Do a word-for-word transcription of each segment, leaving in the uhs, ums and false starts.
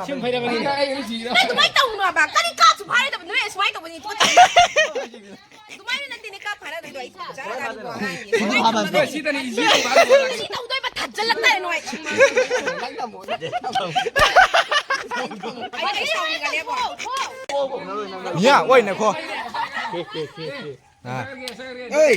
ꯁꯤꯝ ꯐꯩꯔꯕꯅꯤꯅ꯫ ꯑꯗꯨꯃꯥꯏꯅ ꯇꯧꯅꯣ ꯍꯥꯏꯕ꯫ ꯀꯔꯤ ꯀꯥꯞꯁꯨ ꯐꯥꯔꯣꯏꯗꯕ ꯅꯣꯏ ꯁꯨꯃꯥꯏꯅ ꯇꯧꯕꯅꯤ꯫ ꯑꯗꯨꯃꯥꯏꯅ ꯅꯠꯇꯦꯅꯦ ꯀꯥꯞ ꯐꯥꯔꯗꯣꯏꯗꯣ ꯑꯩ ꯆꯥꯔꯀꯥꯟꯗ ꯍꯣꯏ, ꯁꯤꯗꯅꯤ ꯏꯁꯤꯡ ꯁꯤ ꯇꯧꯗꯣꯏꯕ ꯊꯥꯖꯤꯜꯂꯛꯇꯥꯔꯦ ꯅꯣꯏ꯫ ꯑꯩ ꯁꯥꯎꯅꯤꯡꯒꯅꯦꯕꯣ꯫ ꯌꯥ, ꯑꯣꯏꯅꯀꯣ꯫ ꯑꯥ꯫ ꯑꯦ!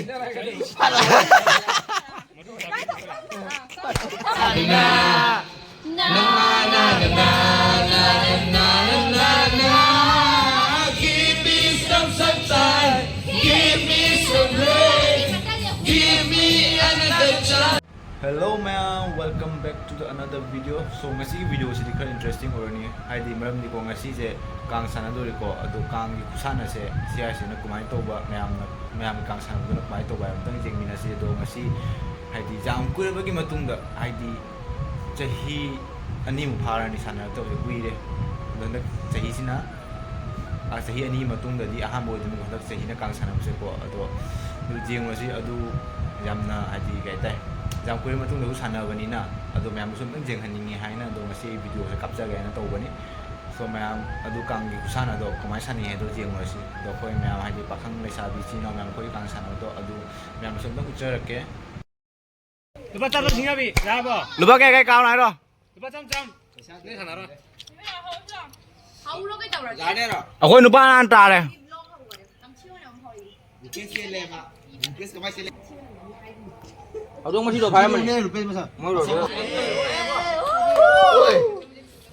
Hello ꯃꯌꯥꯝ, welcome back to the another video. So ꯉꯁꯤꯒꯤ video ꯁꯤꯗꯤ ꯈꯔ interesting ꯑꯣꯏꯔꯅꯤ, ꯍꯥꯏꯗꯤ ꯃꯔꯝꯗꯤꯀꯣ ꯉꯁꯤꯁꯦ ꯀꯥꯡ ꯁꯥꯟꯅꯗꯣꯔꯤꯀꯣ, ꯑꯗꯣ ꯀꯥꯡꯒꯤ ꯈꯨꯁꯥꯟꯅꯁꯦ ꯁꯤ ꯍꯥꯏꯁꯤꯅ ꯀꯃꯥꯏꯅ ꯇꯧꯕ, ꯃꯌꯥꯝꯅ ꯃꯌꯥꯝꯒꯤ ꯀꯥꯡ ꯁꯥꯟꯅꯕꯗꯨꯅ ꯀꯃꯥꯏꯅ ꯇꯧꯕ ꯍꯥꯏꯕ ꯑꯝꯇꯪ ꯌꯦꯡꯃꯤꯟꯅꯁꯤ꯫ ꯑꯗꯣ ꯉꯁꯤ ꯍꯥꯏꯗꯤ ꯌꯥꯝ ꯀꯨꯏꯔꯕꯒꯤ ꯃꯇꯨꯡꯗ, ꯍꯥꯏꯗꯤ ꯆꯍꯤ ꯑꯅꯤꯃꯨꯛ ꯐꯥꯔꯅꯤ ꯁꯥꯟꯅꯔꯛꯇꯕꯁꯦ, ꯀꯨꯏꯔꯦ꯫ ꯑꯗꯣ ꯍꯟꯗꯛ ꯆꯍꯤꯁꯤꯅ, ꯑ, ꯆꯍꯤ ꯑꯅꯤꯒꯤ ꯃꯇꯨꯡꯗꯗꯤ ꯑꯍꯥꯟꯕ ꯑꯣꯏꯗꯣꯏꯅꯤꯀꯣ ꯍꯟꯗꯛ ꯆꯍꯤꯅ ꯀꯥꯡ ꯁꯥꯟꯅꯕꯁꯦꯀꯣ꯫ ꯑꯗꯣ ꯑꯗꯨ ꯌꯦꯡꯉꯨꯔꯁꯤ꯫ ꯑꯗꯨ ꯌꯥꯝꯅ ꯍꯥꯏꯗꯤ ꯀꯩ ꯍꯥꯏꯇꯥꯔꯦ, ꯌꯥꯝ ꯀꯨꯏꯔꯕ ꯃꯇꯨꯡꯗꯁꯨ ꯁꯥꯟꯅꯕꯅꯤꯅ ꯑꯗꯣ ꯃꯌꯥꯝꯗꯁꯨ ꯑꯝꯇꯪ ꯌꯦꯡꯍꯟꯅꯤꯡꯉꯦ ꯍꯥꯏꯅ ꯑꯗꯣ ꯉꯁꯤ ꯑꯩ videoꯁꯦ ꯀꯥꯞꯆꯒꯦ ꯍꯥꯏꯅ ꯇꯧꯕꯅꯤ꯫ So ꯃꯌꯥꯝ ꯑꯗꯨ ꯀꯥꯡꯒꯤ ꯈꯨꯁꯥꯟꯅꯗꯣ ꯀꯃꯥꯏꯅ ꯁꯥꯟꯅꯩ ꯍꯥꯏꯗꯣ ꯌꯦꯡꯉꯨꯔꯁꯤ꯫ ꯑꯗꯣ ꯑꯩꯈꯣꯏ ꯃꯌꯥꯝ ꯍꯥꯏꯗꯤ ꯄꯥꯈꯪ ꯂꯩꯁꯥꯕꯤ ꯏꯆꯤꯟ ꯏꯅꯥꯎ ꯃꯌꯥꯝ ꯑꯩꯈꯣꯏꯒꯤ ꯀꯥꯡ ꯁꯥꯟꯅꯕꯗꯣ ꯑꯗꯨ ꯃꯌꯥꯝꯗꯁꯨ ꯑꯝꯇꯪ ꯎꯠꯆꯔꯛꯀꯦ꯫ ꯂꯨꯄꯥ ꯆꯥꯇ꯭ꯔꯨꯛ ꯁꯤꯡꯅꯕꯤ ꯌꯥꯔꯕꯣ? ꯂꯨꯄꯥ ꯀꯌꯥ ꯀꯌꯥ ꯀꯥꯎꯅꯣ ꯍꯥꯏꯔꯣ? ꯂꯨꯄꯥ ꯆꯥꯝ ꯆꯥꯝ꯫ ꯅꯣꯏ ꯁꯥꯟꯅꯔꯣ꯫ ꯍꯧꯔꯣ ꯀꯩꯗꯧꯔꯒꯦ? ꯑꯩꯈꯣꯏ ꯅꯨꯄꯥ ꯍꯥꯟꯅ ꯇꯥꯔꯦ꯫ ꯅꯝꯊꯤ ꯑꯣꯏꯅ ꯑꯃꯨꯛ ꯍꯧꯔꯤ꯫ ꯔꯨꯄꯦꯁ ꯆꯦꯜꯂꯦꯕ꯫ ꯔꯨꯄꯦꯁ ꯀꯃꯥꯏ ꯆꯦꯜꯂꯦ? ꯍꯧꯗꯣꯡ ꯃꯊꯤꯗꯣ ꯐꯥꯏꯔꯝꯕꯅꯤ꯫ ꯁꯤꯅꯦ ꯔꯨꯄꯦꯁ ꯃꯁꯛ꯫ ꯃꯣꯏ ꯔꯣꯗ꯫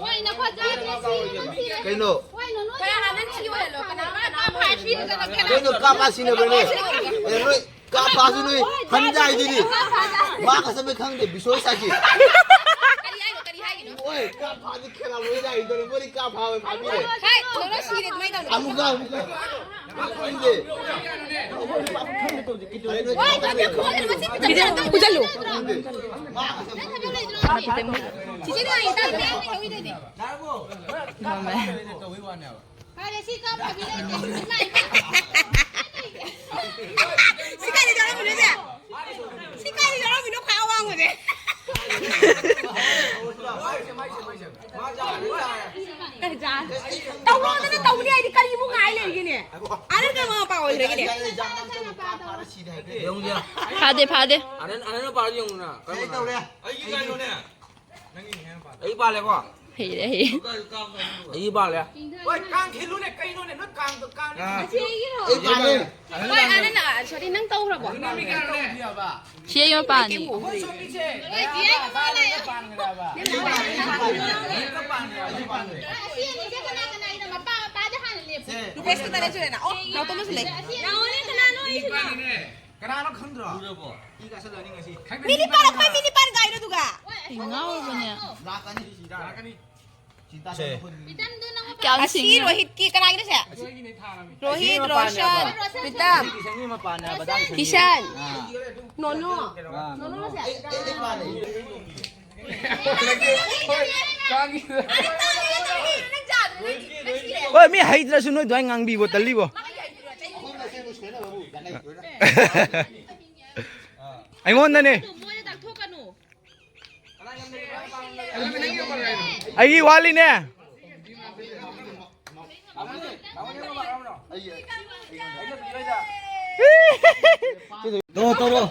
ꯍꯣꯏ, ꯅꯈꯣꯏ ꯆꯥꯗ꯭ꯔꯦ, ꯁꯤꯔꯦ, ꯅꯪ ꯁꯤꯔꯦ꯫ ꯀꯩꯅꯣ? ꯍꯣꯏ, ꯅꯣ, ꯅꯣ, ꯈꯔ ꯍꯥꯟꯅ ꯊꯤꯌꯨ ꯍꯜꯂꯣ꯫ ꯀꯅꯥ, ꯀꯅꯥ, ꯀꯅꯥ, ꯀꯅꯥ, ꯀꯩꯅꯣ ꯀꯥꯞꯄ ꯁꯤꯟꯅꯕ꯭ꯔꯅꯦ? ꯑꯦ, ꯅꯣꯏ ꯀꯥꯞꯄꯁꯨ ꯅꯣꯏ ꯍꯟꯖꯥꯏꯗꯨꯗꯤ꯫ ꯃꯥ ꯀꯁꯝ ꯈꯪꯗꯦ, ꯕꯤꯁꯣꯏ ꯁꯥꯈꯤ꯫ ꯀꯔꯤ ꯍꯥꯏꯅꯣ, ꯀꯔꯤ ꯍꯥꯏꯅꯣ? ꯍꯣꯏ, ꯀꯥꯞꯄꯗꯤ ꯈꯦꯂꯥ ꯂꯣꯏ ꯌꯥꯏꯗꯣ, ꯃꯣꯏꯗꯤ ꯀꯥꯞꯄ ꯍꯥꯎꯋꯦ, ꯐꯥꯕꯤꯔꯦ꯫ ꯍꯥꯏ, ꯊꯣꯛꯂꯣ, ꯁꯤꯔꯦ, ꯑꯗꯨꯃꯥꯏꯅ ꯇꯧꯅꯨ꯫ ꯑꯃꯨꯛꯀ, ꯑꯃꯨꯛꯀ꯫ ꯈꯪꯗꯦ꯫ ꯍꯣꯏ, ꯅꯠꯇꯦ, ꯈꯣꯡ ꯑꯗꯨꯝ ꯃꯆꯤꯟ ꯃꯆꯤꯟ ꯑꯗꯨꯝ ꯄꯨꯁꯜꯂꯨ꯫ ꯈꯪꯗꯦ꯫ ꯃꯥ ꯀꯁꯝ ꯆꯤꯆꯦ ꯅꯨꯡꯉꯥꯏ, ꯇꯥꯗꯦ, ꯂꯩꯍꯧꯔꯤꯗꯨꯗꯤ꯫ ꯐꯔꯦ, ꯁꯤ ꯀꯥꯏꯗ ꯌꯥꯎꯔꯝꯃꯤꯅꯣ, ꯁꯦ? ꯁꯤ ꯀꯥꯏꯗ ꯌꯥꯎꯔꯝꯃꯤꯅꯣ, ꯈ꯭ꯋꯥꯏ ꯑꯋꯥꯡꯕꯁꯦ? ꯇꯧꯔꯣꯗꯅ ꯇꯧꯅꯤ ꯍꯥꯏꯗꯤ ꯀꯔꯤꯕꯨ ꯉꯥꯏ ꯂꯩꯔꯤꯒꯦꯅꯦ? ꯑꯗꯨꯅ ꯀꯩ ꯃꯃꯥ ꯃꯄꯥ ꯑꯣꯏꯈ꯭ꯔꯒꯦꯅꯦ? ꯐꯥꯗꯦ, ꯐꯥꯗꯦ꯫ ꯑꯅꯟ, ꯑꯅꯟ ꯃꯄꯥꯗꯣ ꯌꯦꯡꯉꯨꯅ꯫ ꯀꯔꯝꯕ ꯀꯩ ꯇꯧꯔꯦ? ꯑꯩꯒꯤ ꯀꯩꯅꯣꯅꯦ꯫ ꯑꯩ ꯄꯥꯜꯂꯦꯀꯣ? ꯍꯩꯔꯦ, ꯍꯩꯔꯦ꯫ ꯑꯩ ꯄꯥꯜꯂꯦ꯫ ꯍꯣꯏ, ꯀꯥꯡ ꯈꯤꯜꯂꯨꯅꯦ, ꯀꯩꯅꯣꯅꯦ, ꯅꯣꯏ ꯀꯥꯡꯗꯣ, ꯀꯥꯡꯅꯦ꯫ ꯑꯥ꯫ ꯑꯩ ꯄꯥꯜꯂꯦ꯫ ꯍꯣꯏ, ꯑꯅꯟꯅ, sorry, ꯅꯪ ꯇꯧꯈ꯭ꯔꯕꯣ? ꯁꯤ ꯑꯩ ꯃꯄꯥꯟꯅꯤ꯫ ꯑꯩꯈꯣꯏ ꯁꯣꯝꯒꯤꯁꯦ꯫ ꯍꯣꯏ, ꯖꯤ ꯑꯥꯏ ꯃꯃꯥ ꯂꯥꯛꯑꯦ꯫ ꯑꯁꯤ ꯑꯅꯤꯁꯦ ꯀꯅꯥ ꯀꯅꯥꯒꯤꯅꯣ? ꯃꯄꯥ, ꯃꯄꯥꯗ ꯍꯥꯟꯅ ꯂꯦꯞꯄꯣ꯫ ꯁꯦ꯫ ꯔꯨꯄꯦꯁꯀ ꯇꯔꯦꯠ ꯁꯨꯔꯦꯅ꯫ ꯑꯣ, ꯅꯥꯎꯇꯣꯝꯕꯁꯨ ꯂꯩ꯫ ꯅꯥꯎꯅꯦ, ꯀꯅꯥꯅꯣ ꯑꯩꯁꯤꯅ? ꯀꯅꯥꯅꯣ ꯈꯪꯗ꯭ꯔꯣ? ꯎꯔꯕꯣ? ꯏ ꯀꯥꯁꯜꯂꯅꯤ ꯉꯁꯤ꯫ ꯃꯤꯅꯤꯄꯥꯟ, ꯑꯩꯈꯣꯏ ꯃꯤꯅꯤꯄꯥꯟ ꯀꯥꯏꯅꯣ ꯑꯗꯨꯒ? ꯑꯩ ꯉꯥꯎꯔꯕꯅꯦ꯫ ꯂꯥꯛꯀꯅꯤ꯫ ꯂꯥꯛꯀꯅꯤ꯫ ꯆꯤꯟꯇꯥ ꯁꯦ꯫ ꯆꯠꯂꯣ꯫ ꯄꯤꯇꯝꯗꯨ ꯅꯪ ꯀꯌꯥꯝ ꯑꯁꯤ ꯁꯤꯡꯉꯦ? ꯔꯣꯍꯤꯠꯀꯤ ꯀꯅꯥꯒꯤꯅꯣ ꯁꯦ? ꯔꯣꯍꯤꯠ, ꯔꯣꯁꯟ, ꯄꯤꯇꯝ꯫ ꯏꯁꯪꯒꯤ ꯃꯄꯥꯟꯅꯦ ꯍꯥꯏꯕ, ꯗꯥ ꯏꯁꯪꯒꯤ꯫ ꯏꯁꯥꯟ꯫ ꯑꯥ꯫ ꯅꯣꯅꯣ꯫ ꯑꯥ, ꯅꯣꯅꯣ꯫ ꯅꯣꯅꯣ ꯁꯦ꯫ ꯑꯩ, ꯑꯩ, ꯑꯩ ꯄꯥꯜꯂꯦ꯫ ꯍꯣꯏ, ꯃꯤ ꯍꯩꯇ꯭ꯔꯁꯨ ꯅꯣꯏ ꯑꯗꯨꯃꯥꯏꯅ ꯉꯥꯡꯕꯤꯕꯣ, ꯇꯜꯂꯤꯕꯣ꯫ ꯑꯩꯉꯣꯟꯗꯅꯦ꯫ ꯑꯩꯒꯤ ꯋꯥꯠꯂꯤꯅꯦ꯫ ꯇꯧꯔꯣ, ꯇꯧꯔꯣ꯫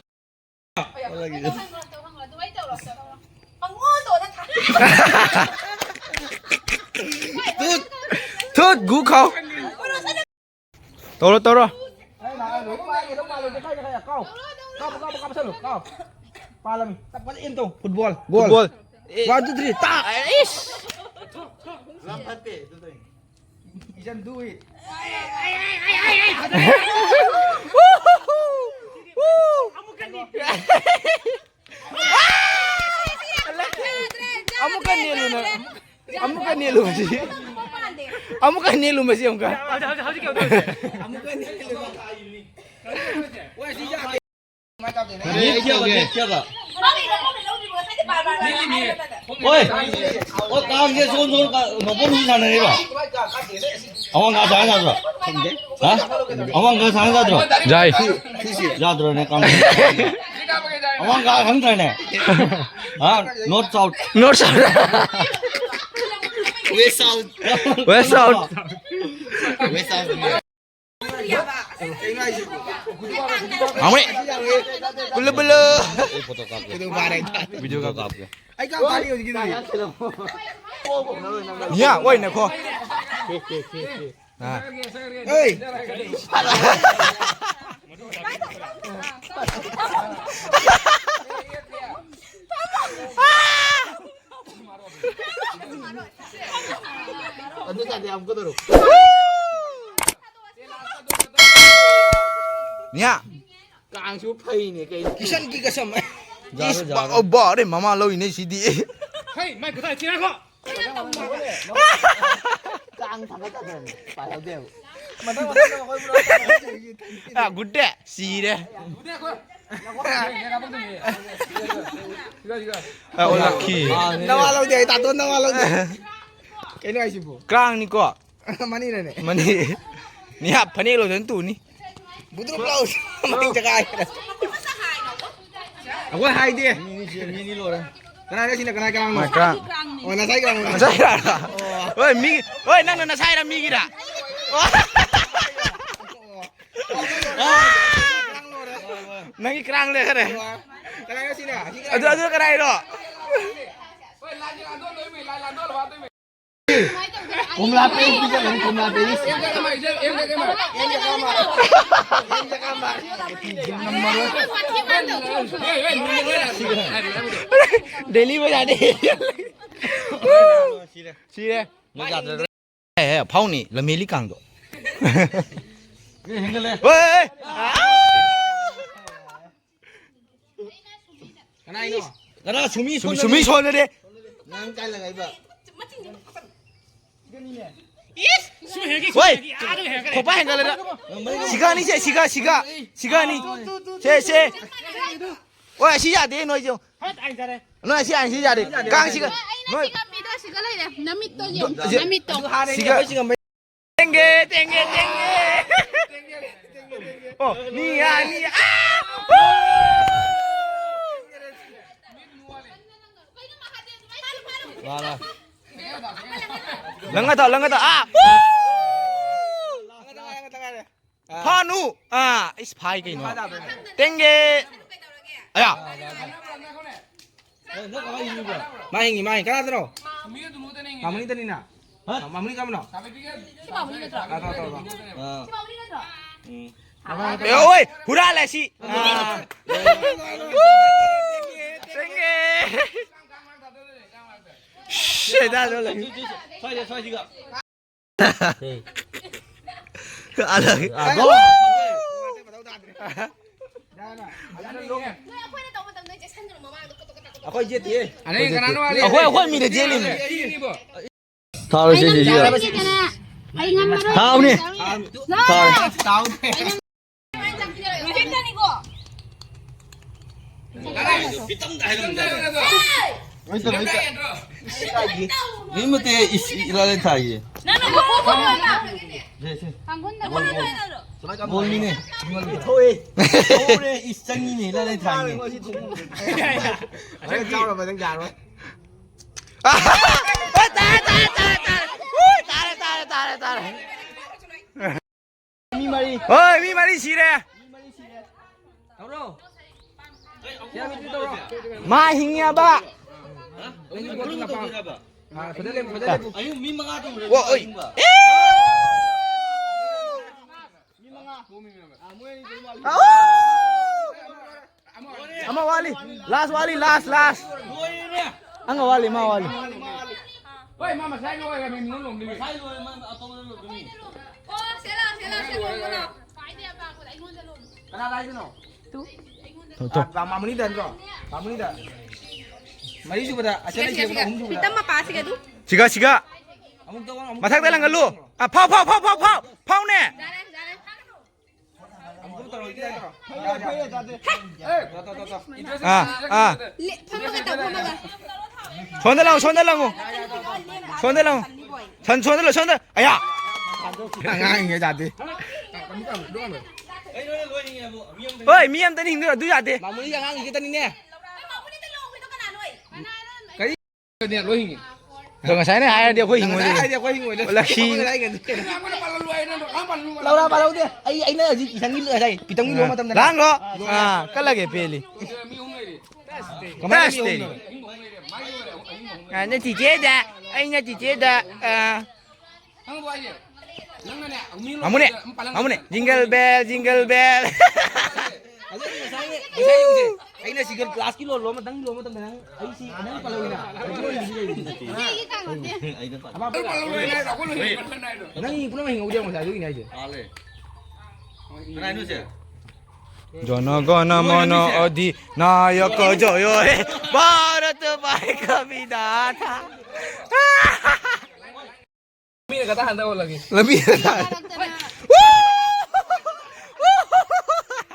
ꯊꯨꯠ, ꯊꯨꯠ, ꯒꯨ ꯈꯥꯎ꯫ ꯇꯧꯔꯣ, ꯇꯧꯔꯣ꯫ ꯄꯥꯜꯂꯝꯃꯤ꯫ ꯇꯞ ꯐꯖꯅ ꯑꯦꯝ ꯇꯧ꯫ Football. Goal. Football. One, two, three, ꯇꯥ! ꯑꯩꯁ! ꯏꯆꯟ, do it꯫ ꯑꯃꯨꯛꯀ ꯅꯦꯜꯂꯨꯅ꯫ ꯑꯃꯨꯛꯀ ꯅꯦꯜꯂꯨ ꯃꯁꯤ꯫ ꯑꯃꯨꯛꯀ ꯅꯦꯜꯂꯨ ꯃꯁꯤ ꯑꯃꯨꯛꯀ꯫ ꯍꯧꯖꯤꯛ, ꯍꯧꯖꯤꯛ, ꯍꯧꯖꯤꯛ ꯀꯩꯗꯧꯗꯣꯏꯁꯦ? ꯑꯃꯨꯛꯀ ꯅꯦꯜꯂꯨ꯫ Net ꯀꯌꯥꯕ, net ꯀꯌꯥꯕ? ꯍꯣꯏ꯫ ꯑꯣ, ꯀꯥꯡꯁꯦ ꯁꯣꯝ ꯁꯣꯝ ꯀꯥ-, ꯅꯣꯡꯄꯣꯛ ꯅꯨꯃꯤꯠ ꯁꯥꯟꯅꯔꯤꯕ? ꯑꯋꯥꯡ ꯀꯥ ꯁꯥꯟꯅ ꯌꯥꯗ꯭ꯔꯣ? ꯍꯥ? ꯑꯋꯥꯡ ꯀꯥ ꯁꯥꯟꯅ ꯌꯥꯗ꯭ꯔꯣ? ꯌꯥꯏ꯫ ꯌꯥꯗ꯭ꯔꯣꯅꯦ, ꯀꯥꯡ? ꯑꯋꯥꯡ ꯀꯥ ꯈꯪꯗ꯭ꯔꯅꯦ? ꯑꯥ, North South꯫ North South꯫ West South꯫ West South꯫ West South꯫ ꯍꯥꯎꯔꯦ꯫ Blue blue. Video ꯀꯥꯞꯀꯦ꯫ ꯑꯩ ꯀꯥꯞ ꯐꯥꯅꯤ ꯍꯧꯖꯤꯛꯀꯤꯗꯨꯗꯤ꯫ ꯌꯥ, ꯑꯣꯏꯅꯀꯣ꯫ ꯑꯥ꯫ ꯑꯦ꯫ ꯑꯗꯨ ꯆꯥꯗꯤ ꯌꯥꯝ ꯀꯗꯧꯔꯣ꯫ ꯅꯤꯌꯥ꯫ ꯀꯥꯡꯁꯨ ꯐꯩꯅꯦ ꯀꯩꯅꯣ꯫ ꯀꯤꯁꯟꯒꯤ ꯀꯁꯝ꯫ ꯏꯁ, ꯕꯥ-, ꯕꯥꯔꯦ, ꯃꯃꯥ ꯂꯧꯏꯅꯦ ꯁꯤꯗꯤ꯫ ꯍꯩ, ꯃꯥꯏ ꯈꯨꯊꯥꯏ ꯊꯤꯔꯥꯡꯈꯣ꯫ ꯀꯥꯡ ꯊꯥꯡꯒꯠ ꯆꯠꯈ꯭ꯔꯕꯅꯦ꯫ ꯄꯥꯏꯍꯧꯗꯦꯕ꯫ ꯃꯊꯪ ꯃꯊꯪ ꯑꯩꯈꯣꯏ ꯄꯨꯂꯞ ꯊꯥꯡꯒꯠ ꯆꯠꯈ꯭ꯔꯒꯦ꯫ ꯑ, ꯒꯨꯠꯇꯦ꯫ ꯁꯤꯔꯦ꯫ ꯑ, ꯑꯣ, ꯂꯛꯈꯤ꯫ ꯅꯋꯥ ꯂꯧꯗꯦ, ꯑꯩ ꯇꯥꯇꯣꯟ ꯅꯋꯥ ꯂꯧꯗꯦ꯫ ꯀꯩꯅꯣ ꯍꯥꯏꯁꯤꯕꯣ? ꯀ꯭ꯔꯥꯡꯅꯤꯀꯣ꯫ ꯃꯅꯤꯅꯅꯦ꯫ ꯃꯅꯤ꯫ ꯅꯤꯍꯥ ꯐꯅꯦꯛ ꯂꯣꯏꯗꯅ ꯇꯨꯅꯤ꯫ ꯕꯨꯗ꯭ꯔꯨꯞ ꯂꯥꯎ꯫ ꯃꯅꯤꯡ ꯆꯀꯥꯏ꯫ ꯑꯩꯈꯣꯏ ꯍꯥꯏꯗꯦ꯫ ꯃꯤ ꯑꯅꯤ ꯁꯤ-, ꯃꯤ ꯑꯅꯤ ꯂꯣꯏꯔꯦ꯫ ꯀꯅꯥꯅꯣ ꯁꯤꯅ ꯀꯅꯥ ꯀ꯭ꯔꯥꯡꯅꯣ? ꯃꯥꯏ ꯀ꯭ꯔꯥꯡ꯫ ꯑꯣ, ꯅꯁꯥꯏ ꯀ꯭ꯔꯥꯡꯅꯣ? ꯅꯁꯥꯏ ꯀ꯭ꯔꯥꯡꯅꯣ? ꯍꯣꯏ, ꯃꯤ, ꯍꯣꯏ, ꯅꯪꯅ ꯅꯁꯥꯏꯔ ꯃꯤꯒꯤꯔ? ꯑꯣ꯫ ꯅꯪꯒꯤ ꯀ꯭ꯔꯥꯡ ꯂꯩꯈꯔꯦ꯫ ꯀꯅꯥꯅꯣ ꯁꯤꯅ? ꯁꯤ ꯑꯗꯨ, ꯀꯅꯥꯅꯣ? ꯑꯗꯨ ꯀꯅꯥꯏꯅꯣ? ꯀꯣꯝꯂꯥ ꯄꯦꯔꯤꯁ ꯄꯤꯖꯒꯅꯤ, ꯀꯣꯝꯂꯥ ꯄꯦꯔꯤꯁ꯫ ꯗꯦꯜꯂꯤ ꯕꯖꯥꯔꯗ꯫ ꯁꯤꯔꯦ꯫ ꯑꯦ, ꯑꯦ, ꯐꯥꯎꯅꯤ, ꯂꯝꯍꯦꯂꯤ ꯀꯥꯡꯗꯣ꯫ ꯍꯦꯟꯒꯠꯂꯦ꯫ ꯍꯣꯏ, ꯍꯣꯏ, ꯍꯣꯏ꯫ ꯀꯅꯥꯏꯅꯣ? ꯀꯅꯥ? ꯁꯨꯃꯤ ꯁꯨꯃꯤ, ꯁꯣꯟꯅꯔꯦ꯫ ꯁꯨꯃꯤ ꯁꯣꯟꯅꯔꯦ꯫ ꯅꯪ ꯀꯥꯏ ꯂꯪꯉꯛꯏꯕ? ꯍꯣꯏ꯫ ꯈꯣꯄꯥ ꯍꯦꯟꯒꯠꯂꯦꯗ꯫ ꯁꯤꯒꯥꯅꯤ ꯁꯦ, ꯁꯤꯒꯥ, ꯁꯤꯒꯥ, ꯁꯤꯒꯥꯅꯤ꯫ ꯁꯦ, ꯁꯦ꯫ ꯍꯣꯏ, ꯑꯁꯤ ꯌꯥꯗꯦ ꯅꯣꯏꯁꯨ꯫ ꯅꯣꯏ ꯑꯁꯤ, ꯑꯁꯤ ꯌꯥꯗꯦ꯫ ꯀꯥꯡ ꯁꯤꯒ-, ꯑꯩꯅ ꯅꯣꯏ ꯁꯤꯒ ꯄꯤꯗꯣ ꯁꯤꯒ ꯂꯩꯔꯦ꯫ ꯅꯃꯤꯠꯇꯣ ꯌꯦꯡꯉꯨ꯫ ꯁꯤꯒ-, ꯅꯃꯤꯠꯇꯣ꯫ ꯁꯤꯒ-, ꯇꯦꯡꯒꯦ, ꯇꯦꯡꯒꯦ, ꯇꯦꯡꯒꯦ꯫ ꯑꯣ, ꯅꯤꯌꯥ, ꯅꯤꯌꯥ꯫ ꯑꯥ! ꯂꯪꯒ ꯇꯧ, ꯂꯪꯒ ꯇꯧ꯫ ꯑꯥ! ꯐꯥꯅꯨ! ꯑꯥ! ꯏꯁ, ꯐꯥꯏ ꯀꯩꯅꯣ꯫ ꯇꯦꯡꯒꯦ! ꯑꯌꯥ! ꯃꯥ ꯍꯤꯡꯉꯤ, ꯃꯥ ꯍꯤꯡꯉꯤ꯫ ꯀꯅꯥꯗꯅꯣ? ꯃꯥꯃꯨꯅꯤꯗꯅꯤꯅ? ꯃꯥꯃꯨꯅꯤ ꯀꯔꯝꯕꯅꯣ? ꯁꯤ ꯃꯥꯃꯨꯅꯤ ꯅꯠꯇ꯭ꯔꯣ? ꯑꯥ, ꯇꯧ, ꯇꯧ, ꯇꯧ꯫ ꯑꯥ꯫ ꯁꯤ ꯃꯥꯃꯨꯅꯤ ꯅꯠꯇ꯭ꯔꯣ? ꯎꯝ꯫ ꯑꯦ, ꯑꯣꯏ! ꯍꯨꯔꯥꯜꯂꯦ ꯁꯤ! ꯑꯥ꯫ ꯇꯦꯡꯒꯦ! ꯁꯦꯗꯥꯗꯣ ꯂꯩ꯫ ꯁ꯭ꯋꯥꯏꯗ, ꯁ꯭ꯋꯥꯏꯁꯤꯒ꯫ ꯑꯗ-, ꯑꯥ, ꯒꯣ! ꯑꯩꯈꯣꯏ ꯌꯦꯠꯇꯤꯌꯦ꯫ ꯑꯗꯩ ꯀꯅꯥꯅꯣ ꯋꯥꯠꯂꯤ? ꯑꯩꯈꯣꯏ, ꯑꯩꯈꯣꯏ ꯃꯤꯗ ꯆꯦꯜꯂꯤꯅꯦ꯫ ꯑꯩꯅꯤꯕꯣ꯫ ꯊꯥꯎꯔꯣꯏꯁꯦ, ꯁꯤꯁꯨ꯫ ꯑꯩ ꯉꯝꯃꯔꯣꯏ꯫ ꯊꯥꯎꯅꯦ꯫ ꯂꯣꯏ꯫ ꯊꯥꯎ꯫ ꯃꯊꯛꯇꯅꯤꯀꯣ꯫ ꯃꯤ ꯃꯇꯦ ꯏꯁ ꯏꯂꯥ ꯂꯩ ꯊꯥꯏꯌꯦ꯫ ꯅꯪꯅ ꯒꯣꯜ ꯒꯣꯜ ꯍꯥꯏꯕ꯫ ꯁꯦ, ꯁꯦ꯫ ꯀꯥꯡꯒꯨꯟꯗ ꯒꯣꯜ, ꯒꯣꯜ꯫ ꯒꯣꯜꯅꯤꯅꯦ꯫ ꯊꯣꯛꯑꯦ꯫ ꯊꯣꯛꯑꯦ, ꯏꯁ ꯆꯪꯉꯤꯅꯦ, ꯏꯂꯥ ꯂꯩ ꯊꯥꯏꯅꯦ꯫ ꯍꯣꯔꯦꯟ ꯆꯥꯎꯔꯕ ꯅꯪ ꯌꯥꯔꯣꯏ꯫ ꯇꯥꯔꯦ, ꯇꯥꯔꯦ, ꯇꯥꯔꯦ, ꯇꯥꯔꯦ꯫ ꯎꯏ, ꯇꯥꯔꯦ, ꯇꯥꯔꯦ, ꯇꯥꯔꯦ, ꯇꯥꯔꯦ꯫ ꯃꯤ ꯃꯔꯤ꯫ ꯍꯣꯏ, ꯃꯤ ꯃꯔꯤ ꯁꯤꯔꯦ꯫ ꯃꯤ ꯃꯔꯤ ꯁꯤꯔꯦ꯫ ꯇꯧꯔꯣ꯫ ꯁꯤ ꯌꯥꯝ ꯇꯧꯔꯣ꯫ ꯃꯥ ꯍꯤꯡꯉꯤꯕ꯫ ꯅꯪꯒꯤ ꯕꯣꯠꯇꯨ ꯂꯥꯛꯄ꯫ ꯑꯥ, ꯁꯣꯗ ꯂꯦꯞꯄꯨ, ꯁꯣꯗ ꯂꯦꯞꯄꯨ꯫ ꯑꯌꯨꯛ ꯃꯤ ꯃꯉꯥ ꯇꯧꯕꯗ ꯑꯣ, ꯑꯣꯏ꯫ ꯂꯣꯏꯁꯤꯟꯕ꯫ ꯑꯦ! ꯃꯤ ꯃꯉꯥ꯫ ꯑꯥꯎ! ꯑꯃ ꯋꯥꯠꯂꯤ꯫ ꯂꯥꯁ ꯋꯥꯠꯂꯤ, ꯂꯥꯁ, ꯂꯥꯁ꯫ ꯑꯃ ꯋꯥꯠꯂꯤ, ꯑꯃ ꯋꯥꯠꯂꯤ꯫ ꯍꯣꯏ, ꯃꯥ ꯃꯁꯥꯏ ꯂꯣꯏꯔꯦ, ꯃꯤ ꯃꯤꯉꯣꯟ ꯂꯣꯝꯗꯣꯏꯅꯤ꯫ ꯃꯁꯥꯏ ꯂꯣꯏꯔꯦ, ꯃꯥ ꯑꯇꯣꯞꯄꯗ ꯂꯣꯏꯗꯣꯏꯅꯤ꯫ ꯑꯣ, ꯁꯦ ꯂꯥꯎ, ꯁꯦ ꯂꯥꯎ, ꯁꯦ ꯂꯥꯎ, ꯁꯦ ꯂꯥꯎ꯫ ꯀꯅꯥ ꯂꯥꯛꯏꯗꯅꯣ? ꯇꯨ꯫ ꯇꯨ, ꯇꯨ꯫ ꯑꯥ, ꯃꯥꯃꯨꯅꯤꯗ ꯅꯠꯇ꯭ꯔꯣ? ꯃꯥꯃꯨꯅꯤꯗ꯫ ꯃꯔꯤꯁꯨꯕꯗ, ꯑꯁꯤ ꯁꯤꯒ, ꯁꯤꯒ, ꯂꯩꯁꯦ, ꯁꯤꯒ꯫ ꯑꯍꯨꯝꯁꯨꯕꯗ꯫ ꯄꯤꯇꯝ ꯃꯄꯥꯁꯤꯒ ꯑꯗꯨ꯫ ꯁꯤꯒ, ꯁꯤꯒ꯫ ꯑꯃꯨꯛ ꯇꯧ, ꯑꯃꯨꯛ ꯃꯊꯛꯇ ꯇꯧ꯫ ꯂꯪꯒꯜꯂꯨ꯫ ꯑꯥ, ꯐꯥꯎ, ꯐꯥꯎ, ꯐꯥꯎ, ꯐꯥꯎ, ꯐꯥꯎ, ꯐꯥꯎꯅꯦ꯫ ꯌꯥꯔꯦ, ꯌꯥꯔꯦ꯫ ꯑꯃꯨꯛ ꯇꯧꯔꯛꯑꯣ, ꯌꯥꯗ꯭ꯔꯣ? ꯐꯩꯌꯦ, ꯐꯩꯌꯦ, ꯇꯥꯗꯦ꯫ ꯇꯧ, ꯇꯧ, ꯇꯧ, ꯇꯧ꯫ ꯑꯥ, ꯑꯥ꯫ ꯂꯦ-, ꯐꯝꯃꯒ ꯇꯧ, ꯐꯝꯃꯒ꯫ ꯁꯣꯝꯗ ꯂꯥꯛꯑꯣ, ꯁꯣꯝꯗ ꯂꯥꯛꯑꯣ꯫ ꯁꯣꯝꯗ ꯂꯥꯛꯑꯣ꯫ ꯁꯟ, ꯁꯣꯝꯗ ꯂꯥꯛꯑꯣ, ꯁꯣꯝꯗ꯫ ꯑꯌꯥ! ꯑꯉꯥꯡꯁꯤꯡꯁꯦ ꯌꯥꯗꯦ꯫ ꯍꯣꯏ, ꯃꯤ ꯑꯝꯇꯅꯤ ꯍꯤꯡꯗꯣꯏ, ꯑꯗꯨ ꯌꯥꯗꯦ꯫ ꯃꯥꯃꯨꯅꯤꯒꯤ ꯑꯉꯥꯡꯁꯤꯡꯁꯤꯗꯅꯤꯅꯦ꯫ ꯀꯔꯤ? ꯂꯣꯏ ꯍꯤꯡꯉꯤ꯫ ꯑꯗꯣ ꯉꯁꯥꯏꯅ ꯍꯥꯏꯔꯗꯤ ꯑꯩꯈꯣꯏ ꯍꯤꯡꯉꯣꯏꯗꯣꯏꯅꯤ꯫ ꯉꯁꯥꯏ ꯍꯥꯏꯔꯗꯤ ꯑꯩꯈꯣꯏ ꯍꯤꯡꯉꯣꯏꯗꯣꯏꯅꯤ꯫ ꯂꯛꯈꯤ꯫ ꯑꯩꯈꯣꯏ ꯂꯥꯏ ꯉꯟꯗ꯭ꯔꯦ꯫ ꯂꯧꯔꯥ ꯄꯥꯜꯍꯧꯗꯦ꯫ ꯑꯩ, ꯑꯩꯅ ꯍꯧꯖꯤꯛ ꯏꯁꯟꯒꯤ ꯉꯁꯥꯏ ꯄꯤꯇꯝꯒꯤ ꯂꯣ ꯃꯇꯝꯗ ꯂꯥꯡꯈ꯭ꯔꯣ꯫ ꯑꯥ, ꯀꯠꯂꯒꯦ ꯄꯦꯜꯂꯤ꯫ ꯀꯃꯥꯏꯅ ꯃꯤ ꯑꯍꯨꯝ ꯂꯩꯔꯤ? ꯑꯩꯅ ꯆꯤꯆꯦꯗ, ꯑꯩꯅ ꯆꯤꯆꯦꯗ, ꯑꯥ, ꯈꯪꯉꯕꯣ ꯍꯥꯏꯁꯦ? ꯅꯪꯅꯅꯦ, ꯃꯤ ꯑꯃꯨꯅꯦ, ꯂꯣꯏꯔꯦ, ꯑꯃꯨꯛ ꯄꯥꯜꯂꯝꯃꯦ꯫ ꯑꯃꯨꯅꯦ, jingle bell, jingle bell꯫ ꯑꯗꯨ ꯉꯁꯥꯏꯒꯤ, ꯉꯁꯥꯏ ꯌꯦꯡꯁꯦ꯫ ꯑꯩꯅ ꯁꯤꯒ ꯀ꯭ꯂꯥꯁꯀꯤ ꯂꯣꯜꯂꯣ, ꯑꯃꯇꯪ ꯂꯣꯜꯂꯣ ꯃꯇꯝꯗ ꯅꯪ, ꯑꯩ ꯁꯤ ꯅꯪ ꯄꯥꯜꯍꯧꯋꯤꯅ꯫ ꯑꯩꯒꯤ ꯀꯥꯡꯂꯨꯞꯇꯤ꯫ ꯑꯃ ꯅꯪ ꯄꯥꯜꯍꯧꯔꯣꯏ ꯍꯥꯏꯗꯣ, ꯑꯩꯈꯣꯏ ꯂꯣꯏ ꯄꯥꯜꯍꯧꯔꯣꯏ ꯍꯥꯏꯗꯣ꯫ ꯅꯪ ꯄꯨꯝꯅꯃꯛ ꯍꯤꯡꯍꯧꯗꯦ ꯉꯁꯥꯏ, ꯑꯗꯨꯒꯤꯅꯦ ꯍꯥꯏꯁꯦ꯫ ꯀꯅꯥꯅꯣ ꯁꯦ? ꯖꯅ ꯒꯅ ꯃꯅ ꯑꯗꯤ ꯅꯥꯌꯀ ꯖꯌꯣ ꯍꯦ ꯚꯥꯔꯠ ꯚꯥꯏ ꯀ ꯕꯤꯙꯥꯇꯥ꯫ ꯃꯤꯅ ꯈꯛꯇ ꯍꯟꯊ ꯑꯣꯜꯂꯒꯦ꯫ ꯂꯝꯕꯤ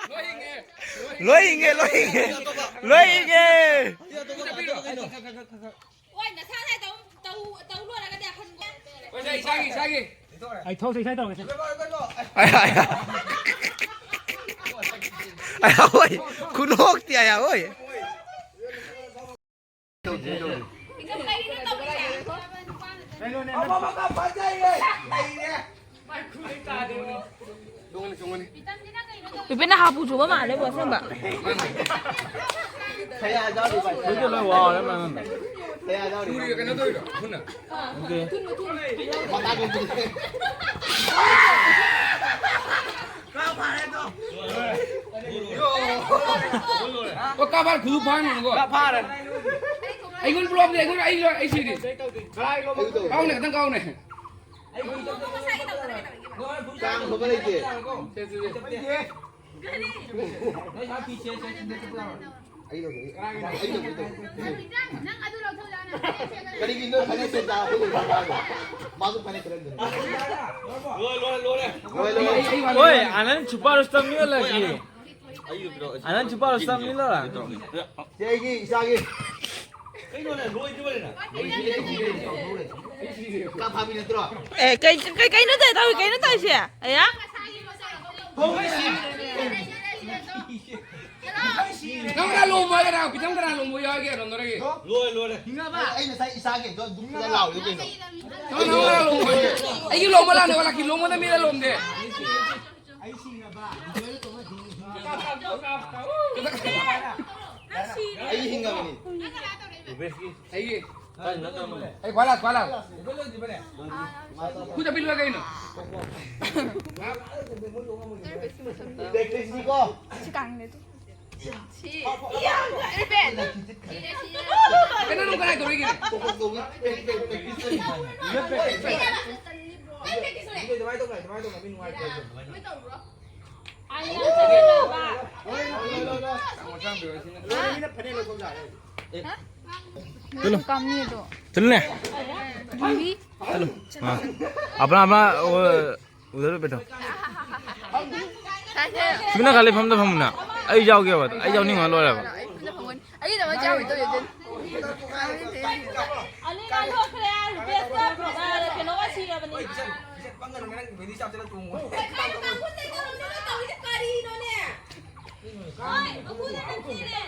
ꯂꯣꯏ ꯍꯤꯡꯉꯦ, ꯂꯣꯏ ꯍꯤꯡꯉꯦ, ꯂꯣꯏ ꯍꯤꯡꯉꯦ, ꯂꯣꯏ ꯍꯤꯡꯉꯦ꯫ ꯍꯣꯏ, ꯅꯁꯥ ꯅꯁꯥ ꯇꯧ, ꯇꯧ, ꯇꯧ ꯂꯣꯏꯔꯒꯗꯤ ꯑꯩꯈꯣꯏ ꯍꯣꯏ, ꯏꯁꯥꯒꯤ, ꯏꯁꯥꯒꯤ꯫ ꯑꯩ ꯊꯣꯛꯁꯦ, ꯏꯁꯥ ꯇꯧꯔꯒꯦ꯫ ꯑꯩ, ꯑꯩ, ꯑꯩ, ꯍꯣꯏ, ꯈꯨꯅꯣꯛꯇꯤ ꯑꯩ, ꯍꯣꯏ꯫ ꯀꯩꯅꯣꯅꯦ, ꯅꯨꯄꯤꯅ ꯍꯥꯄꯨ ꯆꯨꯕ ꯃꯥꯜꯂꯦꯕꯣ, ꯑꯁꯦꯡꯕ꯫ ꯂꯣꯏ ꯋꯥꯔꯦ, ꯃꯌꯥꯝ꯫ ꯀꯩꯅꯣ ꯇꯧꯔꯤꯔꯣ? ꯈꯨꯠꯅ? ꯅꯠꯇꯦ꯫ ꯑꯣ, ꯀꯥ ꯐꯥꯔꯦ, ꯈꯨꯗꯨ ꯐꯥꯔꯅꯨꯀꯣ꯫ ꯀꯥ ꯐꯥꯔꯦ꯫ ꯑꯩꯉꯣꯟꯗ ꯄꯨꯂꯞꯅꯦ, ꯑꯩꯉꯣꯟꯗ, ꯑꯩ, ꯑꯩ ꯁꯤꯔꯦ꯫ ꯀꯥꯎꯅꯦ, ꯈꯤꯇꯪ ꯀꯥꯎꯅꯦ꯫ ꯆꯥꯡ ꯐꯕ ꯂꯩꯇꯦ꯫ ꯁꯦ, ꯁꯦ, ꯁꯦ꯫ ꯑꯩ ꯂꯧꯒꯦ, ꯑꯩ ꯂꯧꯒꯦ, ꯑꯩ ꯂꯧꯒꯦ꯫ ꯅꯪ ꯑꯗꯨ ꯂꯧꯊꯣꯛꯂꯛꯑꯣꯅꯦ꯫ ꯀꯔꯤꯒꯤ ꯅꯣꯏ ꯐꯅꯦꯛ ꯁꯦꯠ ꯆꯥꯕ ꯃꯥꯁꯨ ꯐꯅꯦꯛ ꯈꯔ ꯂꯣꯏ, ꯂꯣꯏ, ꯂꯣꯏ꯫ ꯂꯣꯏ, ꯂꯣꯏ꯫ ꯑꯣꯏ, ꯑꯅꯟ ꯁꯨꯄꯔ ꯁ꯭ꯇꯥꯔ ꯃꯤ ꯂꯒꯤ꯫ ꯑꯅꯟ ꯁꯨꯄꯔ ꯁ꯭ꯇꯥꯔ ꯃꯤ ꯂꯒꯤ꯫ ꯆꯦꯒꯤ, ꯏꯆꯥꯒꯤ꯫ ꯀꯩꯅꯣꯅꯦ, ꯂꯣꯏꯗ꯭ꯔꯤꯕꯅꯤꯅ? ꯀꯥ ꯐꯥꯕꯤ ꯅꯠꯇ꯭ꯔꯣ? ꯑꯦ, ꯀꯩ, ꯀꯩ, ꯀꯩꯅꯣ ꯇꯧ-, ꯇꯧꯏ, ꯀꯩꯅꯣ ꯇꯧꯏꯁꯦ? ꯑꯌꯥ? ꯍꯣꯏ, ꯁꯤ꯫ ꯅꯪ ꯀꯅꯥ ꯂꯣꯝꯃꯣ ꯍꯥꯏꯒꯦ? ꯅꯪ ꯄꯤꯊꯪ ꯀꯅꯥ ꯂꯣꯝꯃꯣ ꯌꯥꯎꯒꯦ? ꯂꯣꯝꯅꯔꯒꯦ꯫ ꯂꯣꯏ, ꯂꯣꯏꯔꯦ꯫ ꯍꯤꯡꯉꯕ? ꯑꯩ ꯉꯁꯥꯏ ꯏꯁꯥꯒꯤ ꯑꯗꯨ ꯑꯗꯨꯝ ꯈꯔ ꯂꯥꯎꯔꯦ ꯀꯩꯅꯣ꯫ ꯅꯪ, ꯅꯪ ꯀꯅꯥ ꯂꯣꯝꯃꯣ ꯍꯥꯏꯒꯦ? ꯑꯩꯒꯤ ꯂꯣꯝꯃ ꯂꯥꯛꯅꯦ, ꯋꯥꯂꯥꯀꯤ ꯂꯣꯝꯃꯗ ꯃꯤꯅ ꯂꯣꯝꯗꯦ꯫ ꯑꯩ ꯁꯤꯡꯉꯕ? ꯑꯩ ꯍꯤꯡꯉꯕꯅꯤ꯫ ꯑꯩꯒꯤ꯫ ꯑꯩ ꯈ꯭ꯋꯥꯏ ꯂꯥꯁ, ꯈ꯭ꯋꯥꯏ ꯂꯥꯁ꯫ ꯈꯨꯠ ꯆꯞꯄꯤ ꯂꯣꯏ ꯀꯩꯅꯣ? ꯁꯤ ꯀꯥꯡꯗꯦ ꯑꯗꯨ꯫ ꯁꯤ꯫ ꯀꯩꯅꯣ ꯅꯪ ꯀꯗꯥꯏ ꯇꯧꯔꯤꯒꯦ? ꯑꯩꯅ ꯆꯠꯂꯕ꯫ ꯆꯠꯂꯨ꯫ ꯆꯠꯂꯨꯅꯦ꯫ ꯆꯠꯂꯨ꯫ ꯑꯥ꯫ ꯑꯄꯅꯥ, ꯑꯄꯅꯥ, ꯑꯣ, ꯎꯙꯔ ꯕꯦꯊꯣ꯫ ꯇꯨꯃꯤꯟꯅ ꯈꯥ ꯂꯩꯐꯝꯗ ꯐꯝꯃꯨꯅ꯫ ꯑꯩ ꯌꯥꯎꯒꯦꯕ꯫ ꯑꯩ ꯌꯥꯎꯅꯤꯡꯕ ꯂꯣꯏꯔꯦꯕ꯫ ꯑꯩꯒꯤꯗꯃꯛ ꯆꯥꯕꯩ ꯇꯧꯔꯤꯗꯨꯅꯤ꯫ ꯑꯅꯤ ꯂꯥꯟꯊꯣꯛꯈ꯭ꯔꯦ, ꯔꯨꯄꯦꯁꯀ, ꯑ, ꯀꯩꯅꯣꯒ ꯁꯤꯔꯕꯅꯤ꯫ ꯀꯔꯤꯅꯣꯅꯦ? ꯍꯣꯏ, ꯑꯃꯨꯛ ꯅꯪ ꯁꯤꯔꯦ꯫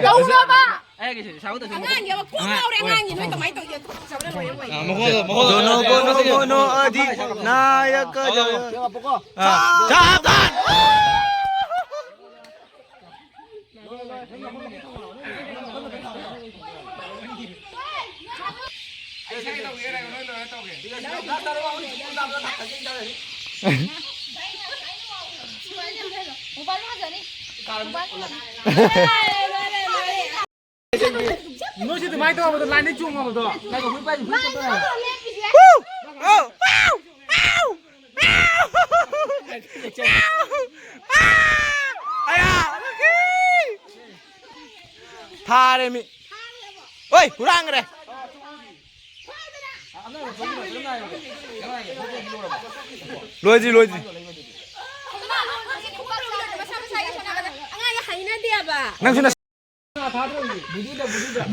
ꯇꯧꯔꯕ? ꯑꯉꯥꯡꯒꯤ ꯑꯃ ꯀꯣꯛ ꯉꯥꯎꯔꯦ, ꯑꯉꯥꯡꯒꯤ ꯅꯣꯏ ꯀꯃꯥꯏꯅ ꯇꯧꯒꯦ? ꯃꯈꯣꯡꯗꯣ, ꯃꯈꯣꯡꯗꯣ ꯒꯣꯅꯣ, ꯒꯣꯅꯣ, ꯒꯣꯅꯣ, ꯑꯗꯤ, ꯅꯥꯌꯀ, ꯖꯌꯣ꯫ ꯁꯥꯕꯗꯥꯟ! ꯅꯣꯏꯁꯤ ꯑꯗꯨꯃꯥꯏꯅ ꯇꯧꯕꯗꯣ ꯂꯥꯏꯟꯗꯩ ꯆꯣꯡꯉꯕꯗꯣ꯫ ꯊꯥꯔꯦ ꯃꯤ꯫ ꯍꯣꯏ, ꯍꯨꯔꯥꯟꯈ꯭ꯔꯦ꯫ ꯂꯣꯏꯗ꯭ꯔꯤ, ꯂꯣꯏꯗ꯭ꯔꯤ꯫ ꯅꯪꯁꯨ ꯅ-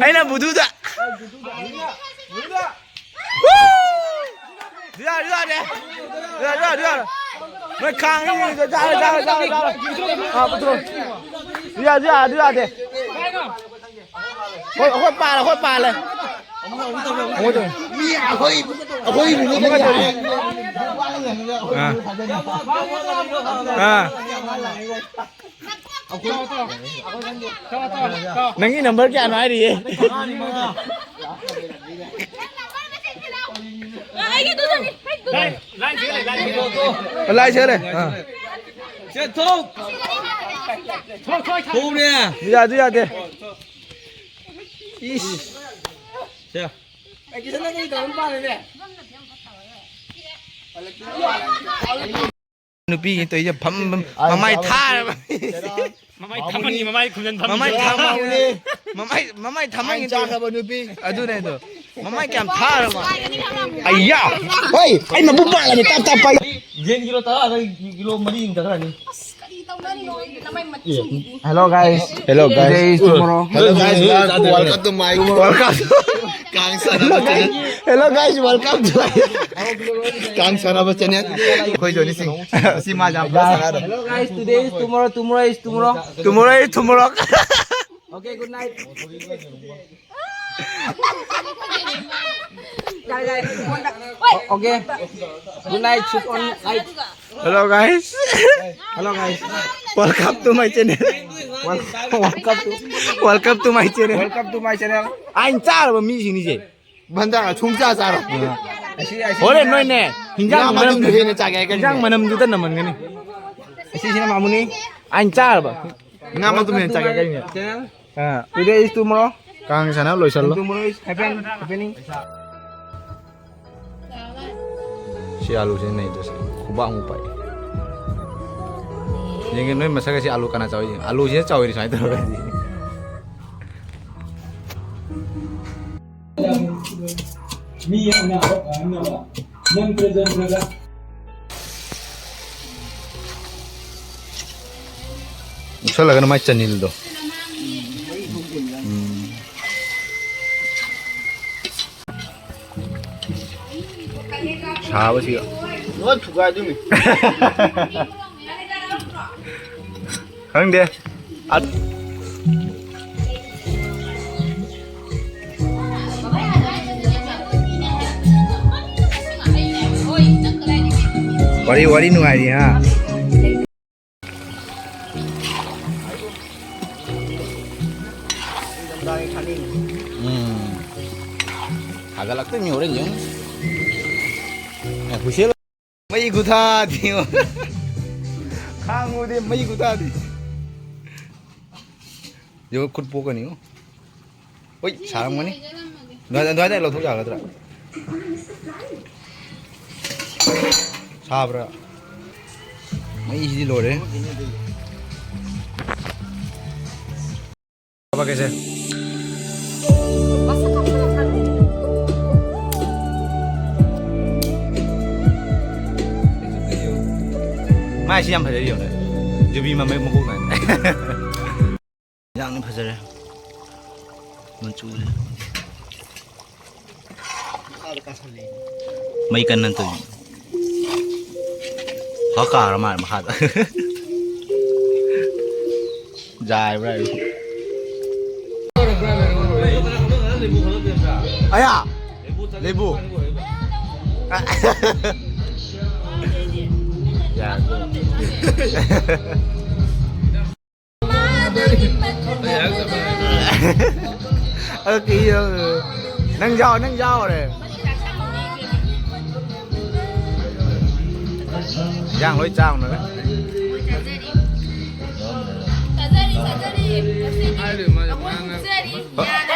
ꯑꯩꯅ ꯕꯨꯗꯨꯗ꯫ ꯗꯨꯗꯥ, ꯗꯨꯗꯥ, ꯗꯨꯗꯥ꯫ ꯅꯣꯏ ꯈꯥꯡꯉꯤ꯫ ꯆꯥꯔꯦ, ꯆꯥꯔꯦ, ꯆꯥꯔꯦ, ꯆꯥꯔꯦ꯫ ꯑꯥ, ꯄꯨꯊꯣꯔꯛꯑꯣ꯫ ꯌꯥꯗꯦ, ꯌꯥꯗꯦ, ꯌꯥꯗꯦ꯫ ꯍꯣꯏ, ꯑꯩꯈꯣꯏ ꯄꯥꯜꯂꯦ, ꯑꯩꯈꯣꯏ ꯄꯥꯜꯂꯦ꯫ ꯑꯃꯨꯛ ꯇꯧꯔꯦ, ꯑꯃꯨꯛ ꯇꯧꯔꯦ꯫ ꯃꯤ ꯑꯩꯈꯣꯏ, ꯑꯩꯈꯣꯏ ꯑꯃꯨꯛ ꯇꯧꯔꯦ꯫ ꯑꯥ꯫ ꯑꯥ꯫ ꯅꯪꯒꯤ ꯅꯝꯕꯔ ꯀꯌꯥꯅꯣ ꯍꯥꯏꯔꯤꯌꯦ? ꯑꯩꯒꯤ ꯑꯗꯨꯗꯅꯤ꯫ ꯂꯥꯏ ꯁꯦ ꯂꯩ, ꯂꯥꯏ ꯁꯦ ꯂꯩ꯫ ꯂꯥꯏ ꯁꯦ ꯂꯩ꯫ ꯑꯥ꯫ ꯁꯦ, ꯊꯣꯛ꯫ ꯊꯣꯛ, ꯊꯣꯛ, ꯊꯣꯛ꯫ ꯊꯣꯛꯎꯅꯦ꯫ ꯌꯥꯗꯦ, ꯌꯥꯗꯦ꯫ ꯏꯁ꯫ ꯁꯦ꯫ ꯅꯨꯄꯤꯒꯤ ꯇꯧꯔꯤꯁꯦ ꯐꯝ, ꯐꯝ, ꯃꯃꯥꯏ ꯊꯥꯔꯕ꯫ ꯃꯃꯥꯏ ꯊꯝꯃꯅꯤ, ꯃꯃꯥꯏ ꯈꯨꯝꯖꯟ ꯐꯝ꯫ ꯃꯃꯥꯏ ꯊꯝꯃꯅꯤ꯫ ꯃꯃꯥꯏ, ꯃꯃꯥꯏ ꯊꯝꯃꯅꯤ꯫ ꯆꯥꯈ꯭ꯔꯕ ꯅꯨꯄꯤ꯫ ꯑꯗꯨꯅꯦ ꯑꯗꯣ꯫ ꯃꯃꯥꯏ ꯀꯌꯥꯝ ꯊꯥꯔꯕ꯫ ꯑꯩꯌꯥ! ꯍꯣꯏ, ꯑꯩ ꯃꯕꯨꯛ ꯄꯥꯜꯂꯅꯤ, ꯇꯞ ꯇꯞ ꯄꯥꯏ꯫ ꯌꯦꯟ ꯀꯤꯂꯣ ꯇꯔꯥꯗ ꯀꯤꯂꯣ ꯃꯔꯤ ꯑꯃ ꯆꯠꯈ꯭ꯔꯅꯤ꯫ ꯑꯁ, ꯀꯔꯤ ꯇꯧꯅꯔꯤꯅꯣ? ꯅꯃꯥꯏ ꯃꯆꯨꯝꯗꯨꯗꯤ꯫ Hello guys. Hello guys. Today is tomorrow. Hello guys, welcome to my world. Welcome. ꯀꯥꯡ ꯁꯥꯟꯅꯕ channel꯫ Hello guys, welcome to my ꯀꯥꯡ ꯁꯥꯟꯅꯕ channel꯫ ꯑꯩꯈꯣꯏ ꯖꯣꯅꯤ ꯁꯤꯡ꯫ ꯑꯁꯤ ꯃꯥ ꯌꯥꯝ ꯁꯥꯟꯅꯔꯦ꯫ Hello guys, today is tomorrow, tomorrow is tomorrow. Tomorrow is tomorrow. Okay, good night. Guys, guys, okay. Good night, shoot on light. Hello guys. Hello guys. Welcome to my channel. Wel-, welcome to, welcome to my channel. Welcome to my channel. ꯑꯩꯅ ꯆꯥꯔꯕ ꯃꯤꯁꯤꯡꯅꯤꯁꯦ꯫ ꯍꯟꯗꯛ ꯁꯨꯡꯆꯥ ꯆꯥꯔꯣꯏ꯫ ꯑꯁꯤ, ꯑꯁꯤ ꯍꯣꯔꯦꯟ ꯅꯣꯏꯅꯦ ꯍꯤꯟꯖꯥꯡ ꯉꯥ ꯃꯅꯝꯗꯨ ꯃꯅꯝꯗꯨ ꯍꯦꯟꯅ ꯆꯥꯒꯦ ꯍꯥꯏꯒꯅꯤ꯫ ꯍꯤꯟꯖꯥꯡ ꯃꯅꯝꯗꯨꯗ ꯅꯝꯍꯟꯒꯅꯤ꯫ ꯑꯁꯤꯁꯤꯅ ꯃꯥꯃꯨꯅꯤ꯫ ꯑꯩꯅ ꯆꯥꯔꯕ꯫ ꯉꯥ ꯃꯇꯨꯝ ꯍꯦꯟꯅ ꯆꯥꯒꯦ ꯍꯥꯏꯒꯅꯤ꯫ Channel. Ah. Today is tomorrow. ꯀꯥꯡ ꯁꯥꯟꯅ ꯂꯣꯏꯁꯜꯂꯣ꯫ Tomorrow is happen, happening. ꯁꯤ ꯑꯥꯂꯨꯁꯦ ꯅꯩꯗ꯭ꯔꯁꯦ꯫ ꯈꯨꯕꯥꯛꯃꯨꯛ ꯄꯥꯛꯑꯦ꯫ ꯌꯦꯡꯒꯦ ꯅꯣꯏ ꯃꯁꯛ ꯑꯁꯤ ꯑꯥꯂꯨ ꯀꯅꯥ ꯆꯥꯎꯏ ꯌꯦꯡꯉꯦ꯫ ꯑꯥꯂꯨꯁꯤꯅ ꯆꯥꯎꯏ ꯁꯨꯃꯥꯏꯅ ꯇꯧꯔꯒꯗꯤ꯫ ꯃꯤ ꯑꯅꯥꯕ ꯐꯍꯟꯅꯕ ꯃꯟꯇ꯭ꯔ ꯖꯟꯇ꯭ꯔꯒ ꯎꯞꯁꯜꯂꯒꯅ ꯃꯥꯏ ꯆꯅꯤꯜꯗꯣ꯫ ꯎꯝ꯫ ꯁꯥꯕꯁꯤꯒ꯫ ꯂꯣꯏ ꯊꯨꯒꯥꯏꯗꯣꯏꯅꯤ꯫ ꯈꯪꯗꯦ꯫ ꯑꯠ-, ꯋꯥꯔꯤ, ꯋꯥꯔꯤ ꯅꯨꯡꯉꯥꯏꯔꯤ ꯍꯥ꯫ ꯎꯝ꯫ ꯁꯥꯒꯠꯂꯛꯇꯣꯏꯅꯤ ꯍꯣꯔꯦꯟꯁꯦ꯫ ꯑꯦ, ꯍꯨꯏꯁꯦꯜ꯫ ꯃꯩ ꯈꯨꯊꯥꯗꯤ ꯌꯦꯡꯉꯣ꯫ ꯈꯥꯡꯉꯨꯗꯤ ꯃꯩ ꯈꯨꯊꯥꯗꯤ꯫ ꯌꯦꯡꯉꯣ, ꯈꯨꯠ ꯄꯣꯛꯀꯅꯤꯉꯣ꯫ ꯍꯣꯏ, ꯁꯥꯔꯝꯒꯅꯤ꯫ ꯑꯗꯨꯋꯥꯏꯗ, ꯑꯗꯨꯋꯥꯏꯗ ꯂꯧꯊꯣꯛ ꯌꯥꯒꯗ꯭ꯔꯥ? ꯁꯥꯕ꯭ꯔꯥ? ꯃꯩꯁꯤꯗꯤ ꯂꯣꯏꯔꯦ꯫ ꯀꯩꯁꯦ꯫ ꯃꯥꯏꯁꯤ ꯌꯥꯝ ꯐꯖꯩ, ꯌꯦꯡꯉꯨꯅꯦ꯫ ꯌꯨꯕꯤ ꯃꯃꯩ ꯃꯀꯣꯛ ꯅꯥꯏ꯫ ꯌꯥꯝꯅ ꯐꯖꯔꯦ꯫ ꯃꯆꯨꯁꯦ꯫ ꯃꯩ ꯀꯟꯅ ꯇꯧꯔꯤ꯫ ꯍ ꯀꯥꯔ ꯃꯥꯜꯂꯦ ꯃꯈꯥꯗ꯫ ꯖꯥꯏꯕ꯭ꯔꯥ ꯍꯥꯏꯕ꯫ ꯑꯌꯥ! ꯂꯩꯕꯨ꯫ ꯌꯥ꯫ ꯑꯗꯨ ꯀꯤꯌꯦ꯫ ꯅꯪ ꯌꯥꯎ-, ꯅꯪ ꯌꯥꯎꯔꯦ꯫ ꯏꯟꯖꯥꯡ ꯂꯣꯏ ꯆꯥꯎꯅꯔꯦ꯫ ꯆꯥꯖꯔꯤ, ꯆꯥꯖꯔꯤ꯫ ꯉꯁꯤꯗꯤ ꯑꯩꯈꯣꯏ ꯄꯨꯖꯔꯤ꯫ ꯌꯥꯗ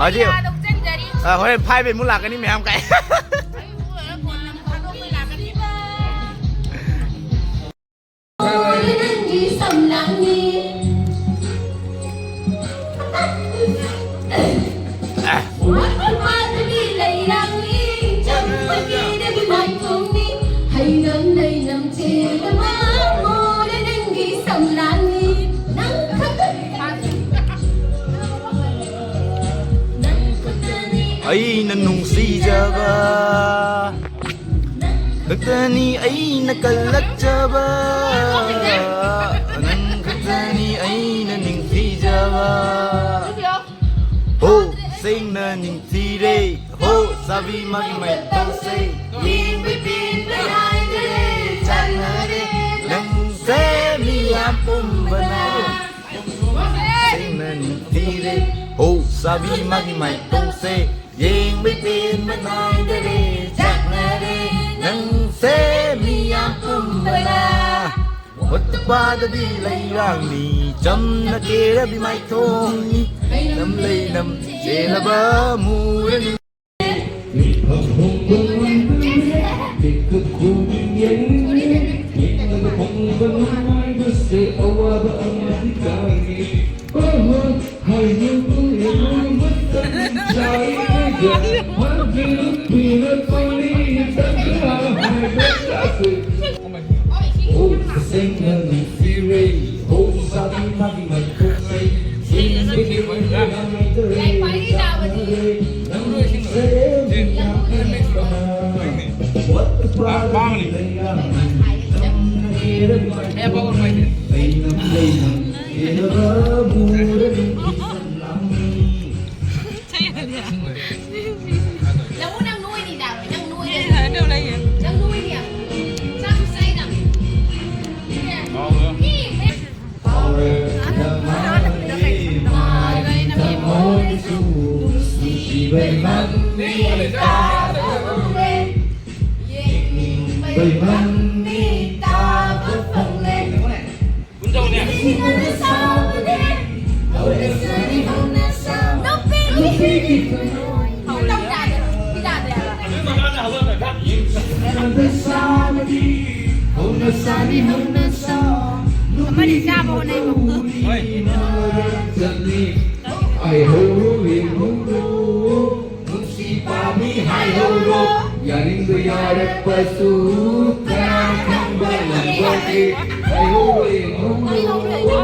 ꯍꯧꯖꯤꯛ, ꯌꯥꯗ ꯍꯧꯖꯤꯛ ꯆꯪꯖꯔꯤ꯫ ꯑ, ꯍꯣꯔꯦꯟ ꯐꯥꯏꯚ ꯑꯃꯨꯛ ꯂꯥꯛꯀꯅꯤ ꯃꯌꯥꯝ ꯀꯥꯏ꯫ ꯑꯩ ꯎꯔꯒ ꯀꯣꯟꯅ ꯑꯃꯨꯛ ꯊꯥꯗꯣꯛꯄ ꯂꯥꯛꯀꯅꯤꯕ꯫ ꯅꯪꯒꯤ ꯁꯝꯂꯥꯡꯅꯤ꯫ ꯋꯥꯠꯄ ꯃꯥꯗꯨꯒꯤ ꯂꯩ꯫ ꯈꯛꯇꯅꯤ ꯑꯩꯅ ꯀꯜꯂꯛꯆꯕ, ꯅꯪ ꯈꯛꯇꯅꯤ ꯑꯩꯅ ꯅꯤꯡꯊꯤꯖꯕ꯫ ꯍꯣ, ꯁꯦꯡꯅ ꯅꯤꯡꯊꯤꯔꯦ꯫ ꯍꯣ, ꯆꯥꯕꯤ ꯃꯥꯒꯤ ꯃꯥꯏꯊꯣꯡꯁꯦ꯫ ꯌꯦꯡꯕꯩ ꯄꯦꯟꯕ ꯅꯥꯏꯗꯔꯦ, ꯆꯥꯟꯅꯔꯦ꯫ ꯅꯪꯁꯦ ꯃꯤ ꯌꯥꯝ ꯄꯨꯝꯕꯅ꯫ ꯁꯦꯡꯅ ꯅꯤꯡꯊꯤꯔꯦ꯫ ꯍꯣ, ꯆꯥꯕꯤ ꯃꯥꯒꯤ ꯃꯥꯏꯊꯣꯡꯁꯦ꯫ ꯌꯦꯡꯕꯩ ꯄꯦꯟꯕ ꯅꯥꯏꯗꯔꯦ, ꯆꯥꯛꯅꯔꯦ꯫ ꯅꯪꯁꯦ ꯃꯤ ꯌꯥꯝ ꯄꯨꯝꯕꯅ꯫ ꯃꯍꯨꯠꯇ ꯄꯥꯗꯕꯤ ꯂꯩꯔꯥꯡꯅꯤ, ꯆꯝꯅ ꯀꯦꯔꯕꯤ ꯃꯥꯏꯊꯣꯡꯅꯤ꯫ ꯂꯩꯅꯝ ꯂꯩꯅꯝ ꯆꯦꯜꯂꯕ ꯃꯨꯔꯅꯤ꯫ ꯃꯤꯐꯝ ꯍꯣꯡꯕ ꯉꯝꯗ꯭ꯔꯦ, ꯃꯤꯀꯨꯞ ꯈꯨꯗꯤꯡ ꯌꯦꯡꯅꯤꯡꯉꯦ꯫ ꯌꯦꯡꯂꯒ ꯐꯪꯕ ꯅꯨꯡꯉꯥꯏꯕꯁꯦ ꯑꯋꯥꯕ ꯑꯃꯗꯤ ꯇꯥꯔꯦ꯫ ꯑꯣꯍꯣ, ꯍꯥꯏꯅꯤꯡꯕ ꯌꯦꯡꯉꯨ ꯃꯇꯝ ꯆꯥꯏ꯫ ꯃꯥꯒꯤ ꯅꯨꯄꯤꯅ ꯄꯪꯂꯤ ꯇꯪꯂꯥ ꯍꯥꯏꯕ ꯇꯥꯁꯦ꯫ ꯍꯣ, ꯇꯁꯦꯡꯅ ꯅꯨꯡꯁꯤꯔꯦ꯫ ꯍꯣ, ꯆꯥꯕꯤ ꯃꯥꯒꯤ ꯃꯥꯏꯊꯣꯡꯁꯦ꯫ ꯌꯦꯡꯕꯒꯤ ꯑꯣꯏꯅ ꯉꯝꯗ꯭ꯔꯦ꯫ ꯆꯥꯛꯅꯔꯦ꯫ ꯅꯪꯁꯦ ꯌꯥꯝ ꯄꯦꯟꯕꯅ꯫ ꯃꯍꯨꯠꯇ ꯄꯥꯗꯕꯤ ꯂꯩꯔꯥꯡꯅꯤ꯫ ꯆꯝꯅ ꯀꯦꯔꯕꯤ ꯃꯥꯏꯊꯣꯡꯅꯤ꯫ ꯂꯩꯅꯝ ꯂꯩꯅꯝ ꯆꯦꯜꯂꯕ ꯃꯨꯔꯅꯤ꯫ ꯂꯥꯡꯅꯤ꯫ ꯅꯪꯕꯨ ꯅꯪ ꯅꯣꯏꯅꯤ ꯌꯥꯔꯣꯏ, ꯅꯪ ꯅꯣꯏꯅꯤ꯫ ꯅꯪ ꯅꯣꯏꯅꯤ꯫ ꯆꯥꯛꯁꯨ ꯆꯥꯏꯅ꯫ ꯐꯥꯎꯔꯦ꯫ ꯅꯃꯥꯟꯅꯕꯤ ꯃꯥꯒꯤ ꯊꯃꯣꯏꯁꯨ ꯅꯨꯡꯁꯤꯕꯩ ꯃꯃꯤ ꯇꯥꯕ ꯐꯪꯂꯦ꯫ ꯌꯦꯡꯅꯤꯡꯕꯩ ꯃꯃꯤ ꯇꯥꯕ ꯐꯪꯂꯦ꯫ ꯑꯃꯗꯤ ꯆꯥꯕ ꯍꯣꯠꯅꯩꯕ꯫ ꯍꯣꯏ꯫ ꯍꯥꯏꯍꯧꯔꯣ, ꯌꯦꯡꯍꯧꯔꯣ꯫ ꯅꯨꯡꯁꯤ ꯄꯥꯝꯃꯤ ꯍꯥꯏꯍꯧꯔꯣ, ꯌꯥꯅꯤꯡꯕ ꯌꯥꯔꯛꯄꯁꯨ ꯀꯅꯥ ꯈꯪꯕ ꯉꯝꯕꯒꯦ? ꯍꯥꯏꯍꯧꯔꯣ, ꯌꯦꯡꯍꯧꯔꯣ,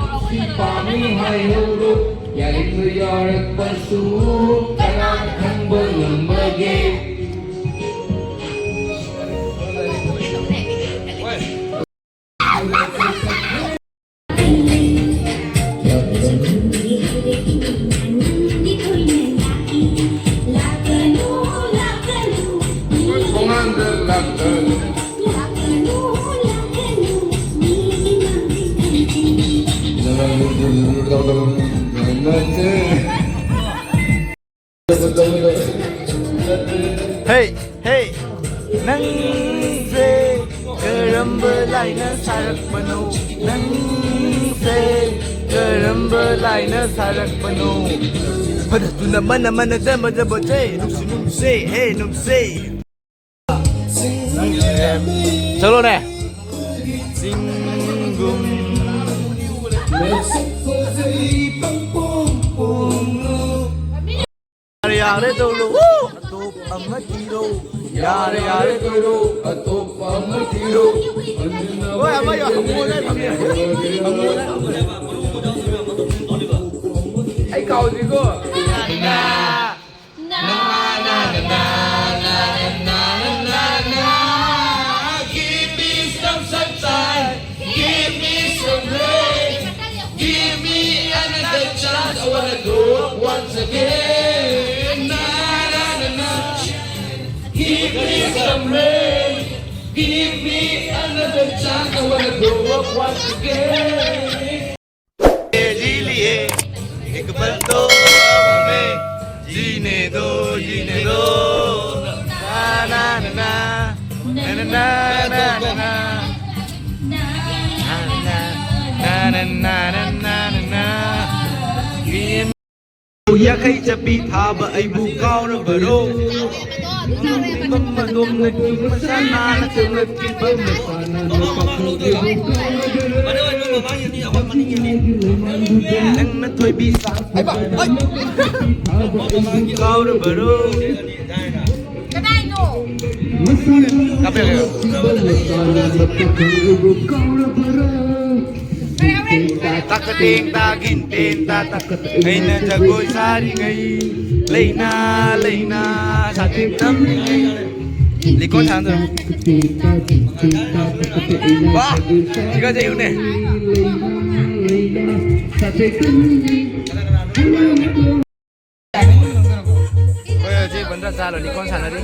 ꯅꯨꯡꯁꯤ ꯄꯥꯝꯃꯤ ꯍꯥꯏꯍꯧꯔꯣ, ꯌꯥꯅꯤꯡꯕ ꯌꯥꯔꯛꯄꯁꯨ ꯀꯅꯥ ꯈꯪꯕ ꯉꯝꯕꯒꯦ? ꯀꯔꯝꯕ ꯂꯥꯏꯅ ꯁꯥꯔꯛꯄꯅꯣ ꯅꯪꯁꯦ? ꯀꯔꯝꯕ ꯂꯥꯏꯅ ꯁꯥꯔꯛꯄꯅꯣ? ꯐꯅ ꯊꯨꯅ ꯃꯅ ꯃꯅ ꯖꯃ ꯖꯃ ꯖꯦ, ꯅꯨꯡꯁꯤ ꯅꯨꯡꯁꯤ ꯍꯦ ꯅꯨꯡꯁꯤ꯫ ꯆꯠꯂꯣꯅꯦ꯫ ꯆꯤꯡꯒꯨꯝ꯫ ꯌꯥꯔꯦ, ꯌꯥꯔꯦ, ꯇꯧꯔꯣ꯫ ꯑꯇꯣꯞꯄ ꯑꯃ ꯊꯤꯔꯣ꯫ ꯌꯥꯔꯦ, ꯌꯥꯔꯦ, ꯇꯧꯔꯣ꯫ ꯑꯇꯣꯞꯄ ꯑꯃ ꯊꯤꯔꯣ꯫ ꯍꯣꯏ, ꯑꯃ ꯌꯥꯎ-, ꯍꯪꯉꯨ, ꯍꯪꯉꯨ, ꯍꯪꯉꯨ꯫ ꯑꯩ ꯀꯥꯎꯗ꯭ꯔꯤꯀꯣ꯫ Give me some sunshine, give me some rain, give me another chance. I wanna go up once again. Na, na, na, na. Give me some rain, give me another chance. I wanna go up once again. जी लिए एक पल तो हमें जीने दो, जीने दो। ना, ना, ना, ना। ना, ना, ना, ना, ना, ना। ना, ना, ना, ना, ना, ना, ना। ꯌꯥꯡꯈꯩ ꯆꯞꯄꯤ ꯊꯥꯕ ꯑꯩꯕꯨ ꯀꯥꯎꯔꯕꯔꯣ? ꯑꯗꯣꯝꯅ ꯀꯤꯕ ꯁꯅꯥꯅ ꯆꯪꯂꯛꯈꯤꯕ ꯃꯄꯥꯟꯅ ꯅꯨꯄꯥ ꯈꯪꯗꯦ꯫ ꯅꯪꯅ ꯊꯣꯏꯕꯤ ꯁꯥ-, ꯀꯥꯎꯔꯕꯔꯣ? ꯀꯗꯥꯏꯅꯣ? ꯀꯥꯞꯄꯤꯔꯒꯦ꯫ ꯀꯥꯎꯔꯕꯔꯣ? ꯇꯥꯛꯀ ꯇꯦꯡ ꯇꯥꯒꯤꯟ ꯇꯦꯟ ꯇꯥ ꯇꯥ꯫ ꯑꯩꯅ ꯖꯒꯣꯏ ꯁꯥꯔꯤꯉꯩ, ꯂꯩꯅꯥ, ꯂꯩꯅꯥ, ꯁꯥꯇꯦꯛ ꯇꯝꯂꯤꯉꯩ꯫ ꯂꯤꯀꯣꯟ ꯁꯥꯟꯅꯗꯣꯏꯔꯣ? ꯋꯥ! ꯁꯤꯒ ꯆꯩꯌꯨꯅꯦ꯫ ꯍꯣꯏ, ꯍꯧꯖꯤꯛ ꯕꯟꯗꯥ ꯆꯥ ꯂꯣꯏ, ꯂꯤꯀꯣꯟ ꯁꯥꯟꯅꯔꯤ꯫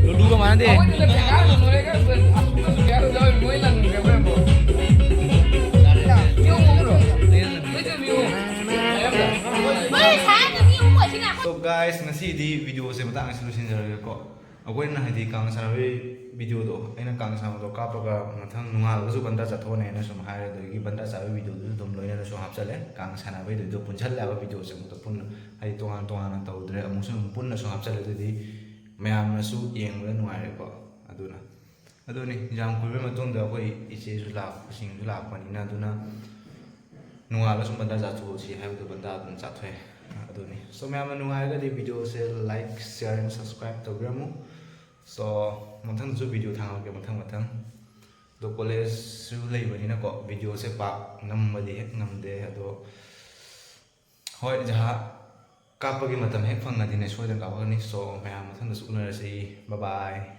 ꯂꯨꯗꯨꯒ ꯃꯥꯟꯅꯗꯦ꯫ ꯍꯣꯏ, ꯁꯥꯏꯗ ꯃꯤ ꯑꯃꯨꯛ ꯑꯣꯏꯁꯤꯜꯂꯛ꯫ So guys, ꯉꯁꯤꯗꯤ video ꯁꯦ ꯃꯇꯥꯡ ꯑꯁꯤꯗ ꯂꯣꯏꯁꯤꯟꯖꯔꯒꯦꯀꯣ꯫ ꯑꯩꯈꯣꯏꯅ ꯍꯥꯏꯗꯤ ꯀꯥꯡ ꯁꯥꯟꯅꯕꯒꯤ video ꯗꯣ, ꯑꯩꯅ ꯀꯥꯡ ꯁꯥꯟꯅꯕꯗꯣ ꯀꯥꯞꯄꯒ ꯃꯊꯪ ꯅꯣꯡꯉꯥꯜꯂꯒꯁꯨ ꯕꯟꯗꯥ ꯆꯥꯊꯣꯛꯑꯅꯤ ꯍꯥꯏꯅ ꯁꯨꯝ ꯍꯥꯏꯔꯦ꯫ ꯑꯗꯒꯤ ꯕꯟꯗꯥ ꯆꯥꯕꯒꯤ video ꯗꯨꯁꯨ ꯑꯗꯨꯝ ꯂꯣꯏꯅꯅ ꯁꯨꯝ ꯍꯥꯞꯆꯜꯂꯦ꯫ ꯀꯥꯡ ꯁꯥꯟꯅꯕꯒꯤꯗꯨꯗ ꯄꯨꯟꯁꯜꯂꯦ ꯍꯥꯏꯕ video ꯁꯦ ꯑꯃꯨꯛꯇ ꯄꯨꯟꯅ, ꯍꯥꯏꯗꯤ ꯇꯣꯉꯥꯟ ꯇꯣꯉꯥꯟꯅ ꯇꯧꯗ꯭ꯔꯦ, ꯑꯃꯨꯛꯁꯨ ꯑꯗꯨꯝ ꯄꯨꯟꯅ ꯁꯨꯝ ꯍꯥꯞꯆꯜꯂꯦ꯫ ꯑꯗꯨꯗꯤ ꯃꯌꯥꯝꯅꯁꯨ ꯌꯦꯡꯕꯗ ꯅꯨꯡꯉꯥꯏꯔꯦꯀꯣ꯫ ꯑꯗꯨꯅ ꯑꯗꯨꯅꯤ, ꯌꯥꯝ ꯀꯨꯏꯕ ꯃꯇꯨꯡꯗ ꯑꯩꯈꯣꯏ ꯏꯆꯦꯁꯨ ꯂꯥꯛꯄꯁꯤꯡꯁꯨ ꯂꯥꯛꯄꯅꯤꯅ, ꯑꯗꯨꯅ ꯅꯣꯡꯉꯥꯜꯂ ꯁꯨꯝ ꯕꯟꯗꯥ ꯆꯥꯊꯣꯛꯑꯁꯤ ꯍꯥꯏꯕꯗꯨ ꯕꯟꯗꯥ ꯑꯗꯨꯝ ꯆꯥꯊꯣꯛꯑꯦ꯫ ꯑꯗꯨꯅꯤ꯫ So ꯃꯌꯥꯝꯅ ꯅꯨꯡꯉꯥꯏꯔꯒꯗꯤ video say like, share and subscribe ꯇꯧꯕꯤꯔꯝꯃꯨ꯫ So ꯃꯊꯪꯗꯁꯨ video ꯊꯥꯡꯉꯛꯀꯦ ꯃꯊꯪ ꯃꯊꯪ꯫ ꯑꯗꯣ college ꯁꯨ ꯂꯩꯕꯅꯤꯅꯀꯣ, video ꯁꯦ ꯄꯥꯛ ꯅꯝꯕꯗꯤ ꯍꯦꯛ ꯉꯝꯗꯦ꯫ ꯑꯗꯣ ꯍꯣꯏ, ꯖꯍꯥ ꯀꯥꯞꯄꯒꯤ ꯃꯇꯝ ꯍꯦꯛ ꯐꯪꯉꯗꯤꯅꯦ ꯁꯣꯏꯗꯅ ꯀꯥꯞꯄꯛꯀꯅꯤ꯫ So ꯃꯌꯥꯝ ꯃꯊꯪꯗꯁꯨ ꯎꯅꯔꯁꯤ꯫ Bye bye꯫